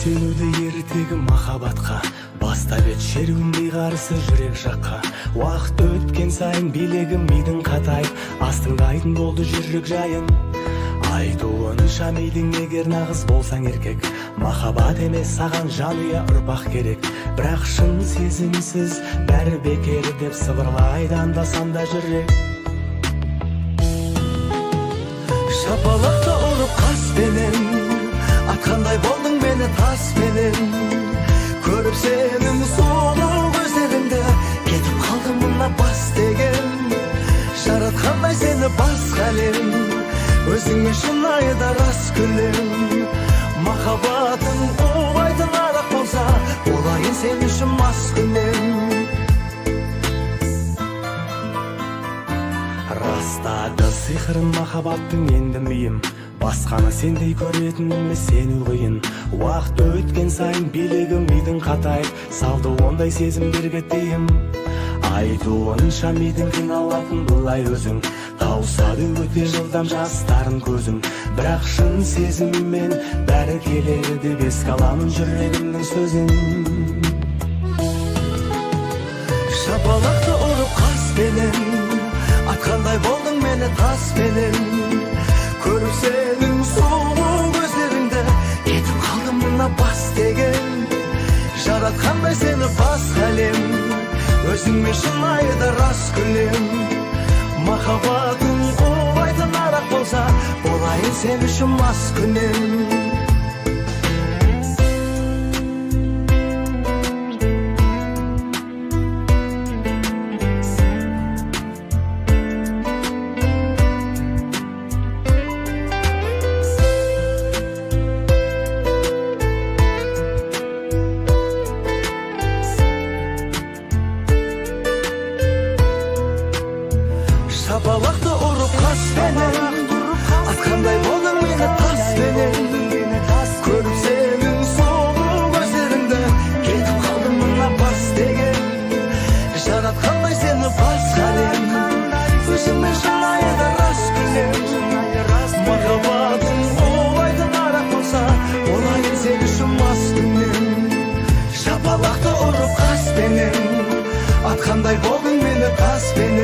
Сенуді ертегі махаббатқа, бастап ет шеруімдей қарсы жүрек жаққа. Уақыт өткен сайын билегім мидың қатайып, астыңдайтын болды жүрек жайын. Айтуынша мидың егер нағыз болсаң еркек, махаббат емес саған жанұя ұрпақ керек. Бірақ шын сезімсіз бәрі бекер деп сыбырлайды анда-санда жүрек. Шапалақты ұрып қаспенен, атқандай болдың мені таспенен. Көріп сенің сұлу көздеріңді, кетіп қалдым мына бас деген. Жаратқандай сені басқа әлем, өзіңе шынайы да рас күлем. Махаббатың улайтын арақ болса, болайын сен үшін маскүнем. Растады сиқырын махаббаттың енді миым, басқаны сендей көретініме сену қиын. Уақыт өткен сайын билегім мидың қатайып, салды ондай сезімдерге тыйым. Айтуынша мидың қиналатын былай өзің, тауысады өте жылдам жастарын көзің. Бірақ шын сезіммен бәрі келеді деп еске аламын жүрегімнің сөзін. Шапалақты ұрып қаспенен, атқандай болдың мені таспенен. Көріп сенің сұлу көздеріңді, кетіп қалдым мына бас деген. Жаратқандай сені басқа әлем, өзіңмен шынайы да рас күлем. Махаббатың улайтын арақ болса, болайын сен үшін маскүнем. Шапалақты ұрып қаспенен, атқандай болдың мені таспенен. Көріп сенің сұлу көздеріңді, кетіп қалдым мына бас деген. Жаратқандай сені басқа әлем, өзіңмен шынайы да рас күлем. Махаббатың улайтын арақ болса, болайын сен үшін маскүнем. Шапалақты ұрып қаспенен, атқандай болдың мені таспенен.